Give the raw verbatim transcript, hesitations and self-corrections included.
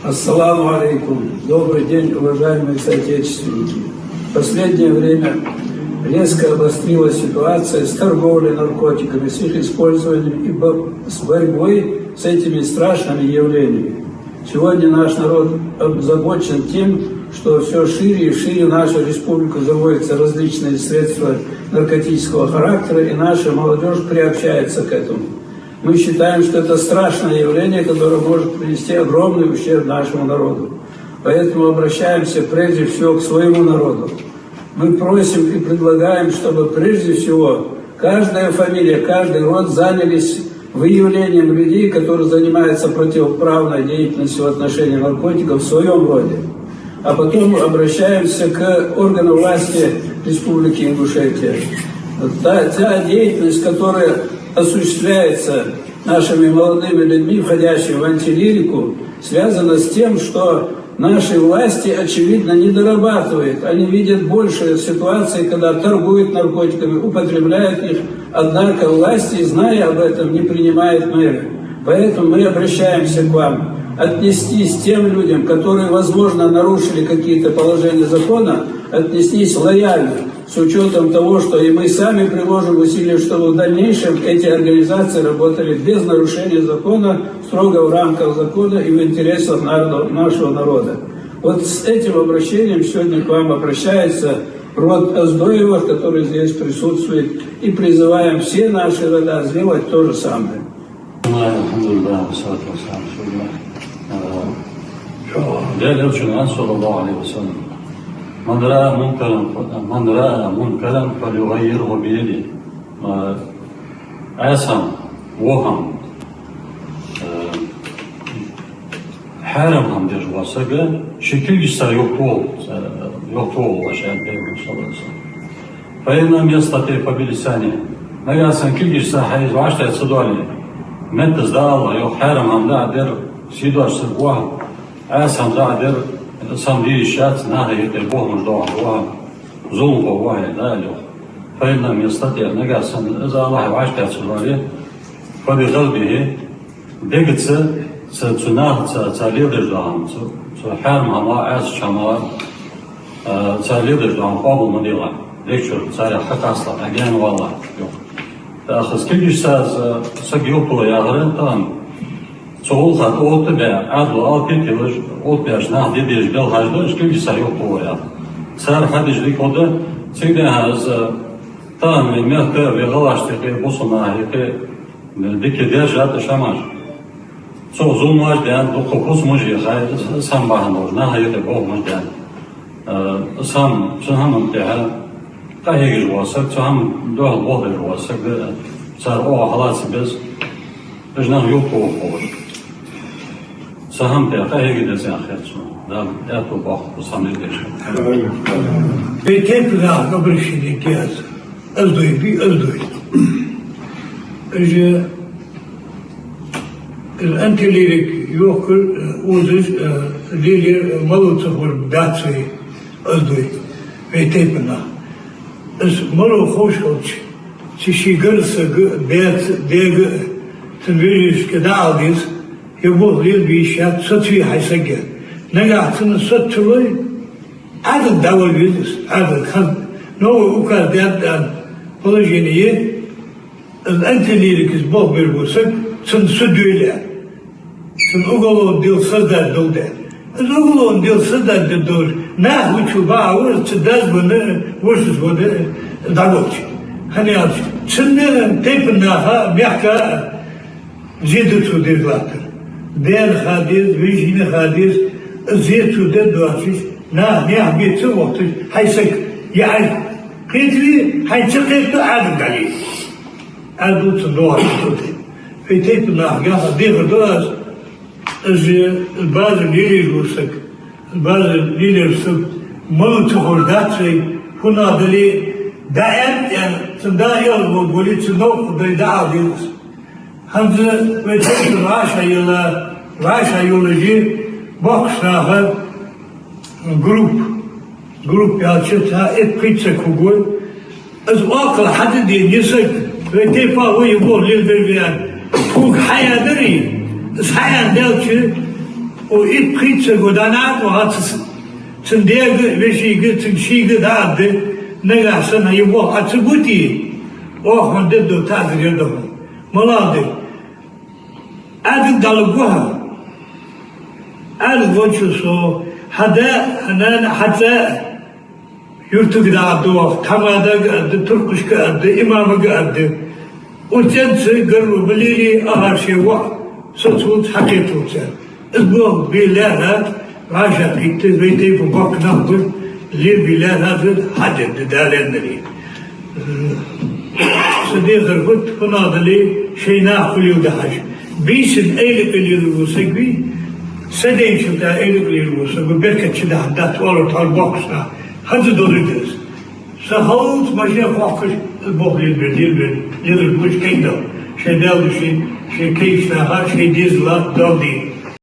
Ассаламу алейкум. Добрый день, уважаемые соотечественники. В последнее время резко обострилась ситуация с торговлей наркотиками, с их использованием и бо- с борьбой с этими страшными явлениями. Сегодня наш народ озабочен тем, что все шире и шире в нашу республику заводятся различные средства наркотического характера, и наша молодежь приобщается к этому. Мы считаем, что это страшное явление, которое может принести огромный ущерб нашему народу. Поэтому обращаемся прежде всего к своему народу. Мы просим и предлагаем, чтобы прежде всего каждая фамилия, каждый род занялись выявлением людей, которые занимаются противоправной деятельностью в отношении наркотиков в своем роде. А потом обращаемся к органам власти Республики Ингушетия. Та, та деятельность, которая осуществляется нашими молодыми людьми, входящими в антилирику, связана с тем, что наши власти, очевидно, не дорабатывают. Они видят больше ситуаций, когда торгуют наркотиками, употребляют их. Однако власти, зная об этом, не принимают меры. Поэтому мы обращаемся к вам отнестись к тем людям, которые, возможно, нарушили какие-то положения закона, отнестись лояльно, с учётом того, что и мы сами приложим усилия, чтобы в дальнейшем эти организации работали без нарушения закона, строго в рамках закона и в интересах народа, нашего народа. Вот с этим обращением сегодня к вам обращается род Оздоевых, который здесь присутствует, и призываем все наши рода сделать то же самое. Бисмиллахи, алхамдулиллахи, вассалату вассаламу аля расулиллахи. Э, Даьла Элчано аьннад, саллаллаху алейхи ва саллям: «من رأى منكرا، من رأى منكرا فليغيره بيده». Э, Ӏаьса хӀама, во хӀама, э, хьарам хӀама деш вола саг ший кулгашца юхатохалва, э, юхатохалва, аьннад Пайхамара, саллаллаху алейхи ва саллям. «فإن لم يستطع فبلسانه». Нагахьа санна кулгашца хьа из вӀаштӀехьа ца доале, меттаца дӀаала, йоах, хьарам хӀама дӀа а дер, сий доацаш саг ва хьо, Ӏаьса хӀама дӀа а дер, из хӀама де йиш яц, наха юкъе бохамаш доахар ва хьо, зуламхо ва хьо, дӀаала, йоах. «فإن لم يستطع», нагахьа санна из алахьа вӀаштӀехьа ца доале, «فبقلبه», дегаца, цу, цу нахаца, цар леладеш дола хӀама, цу, цу хьарам хӀамах, Ӏаьсача хӀамах, а, цар леладеш дола хӀама къоабал ма делахь, дег чура царех хьакхаслахь, хьагаьнавалалахь, йоах. ТӀаккха из кулгашца из саг юхатоха яхар тахан цу гӀулакха тӀаотта баь, Ӏаьдало алапи тиллаш, оттабаьча наха де дезаш белхаш да, из кулгашца юхатохар яхар. Цар хьадеш дика хургда, цига дӀахо из тахан вай мехка, вай гӀалгӀашта юкъе, бусалба наха юкъе дика даьржад уж хӀамаш. Цох зуламаш даьнна, дукха хӀусамаш яьхай, из хӀама бахьан долаш, наха юкъе бохамаш даьнна. Э, из хӀама, цу хӀаман тӀехьа къахьегаш вола саг, цу хӀаман духьал болх беш вола саг, цар оагӀув хьалаца беза, уж нах юхатохаргхилар. Цу хӀаман тӀехьа къахьега деза аьнна хет сона. Дала аьттув боаккхалба из хӀама деш. Вай тайпан наха обращени де аз. Оздой бий, Оздой. Уж, уж антилирик йохкар, э, озаш, э, лелаяр, э, малав ца ховр дац вай, Оздой, вай тайпан нах. Из малав ховш хилча, цу ший гаргара сага, даьца, даьга, цун вежарашка дӀаала деза, ер болх лелабе йиш яц, соцаве хьай саг. Нагахьа цунна соцавале, Ӏаьдалга дӀавала веза из, Ӏаьдалга. Хьан новый указ даьд аьнна положени я, из антилирикаца болх беш вола саг, цунна суд йойла. Цунна уголовни дело создать долда. Из уголовни дело создать деш долаш, нах вича бахьа ва из, цун дас венна, вошас венна, дӀаволча. ХӀана аьлча, цун тайпан наха, мехка зе да цо деш латтар. Даьна ха деза, вежарийна ха деза, зе цо деш доацаш, наха наьха бе ца вохийташ, хьай саг яхьаш, кхетаве, хьайна ца кхетадо, Ӏаьдалга дӀале. Ӏаьдало цунна доагӀар ца дой. Вай тайпан нахага дехар ду аз, из базар лелаеш вола саг, базар лелаеш саг, малав ца ховш дац вай, фуннагӀа дале, дӀааьннад аьнна, цун да ялх вола боле, цун новкъа дай дӀаала деза. ХӀанз вай тайпан вӀашагӀъелла, вӀашагӀйолаш я боккхийча наха группа. Группа аьлча, цхьа итт-пхийтта саг хургва. Из оакхал хьадеде, е саг, вай тайпан ва, е болх лелабе веза аьнна. Цунга хьаяьннай, из хьаяьнна даьлча, Укх итт-пхийтта саго дӀанахьа а вац цун. Цун даьга, вешийга, цун шийга дӀааргда, нагахь санна ер воккха Ӏа ца бутий, оаха хьона дергдола таӀазар ер да хьона. МалагӀа да? Ӏаьдал дӀалургва хьа. Ӏаьдал волча со, хьа да, хьа нана, хьа цӀа юртага дӀааргда оаха, тхьамадага аргда, туркхашка аргда, имамага аргда. Укх цӀенца гаргало ма лелий, ахар ший воӀ соцаволча хьакхеталца. Из болх бе лаьрхӀа, вӀашагӀкхийтта, вай тайпан боккха нах бар, лелабе лаьрхӀа да, хьадергда Дала аьннаре. Са дехар фуд, хӀана аьлча, шоай нах хулил дахьаш. Бийсан эйла кӀалилла ва саг вий, са дайначул тӀехьа эйла кӀалилла ва саг ва, беркат чу дахьа дац, оалар тхьовра боккхийча наха. ХӀанз долаш да из. Са хӀаллалца машен хохкаш, из болх лелабе, лелабе, лелаш луш кегдал. Шоай Даьла души, шоай кегийча наха, шоай дезала Дала дийна.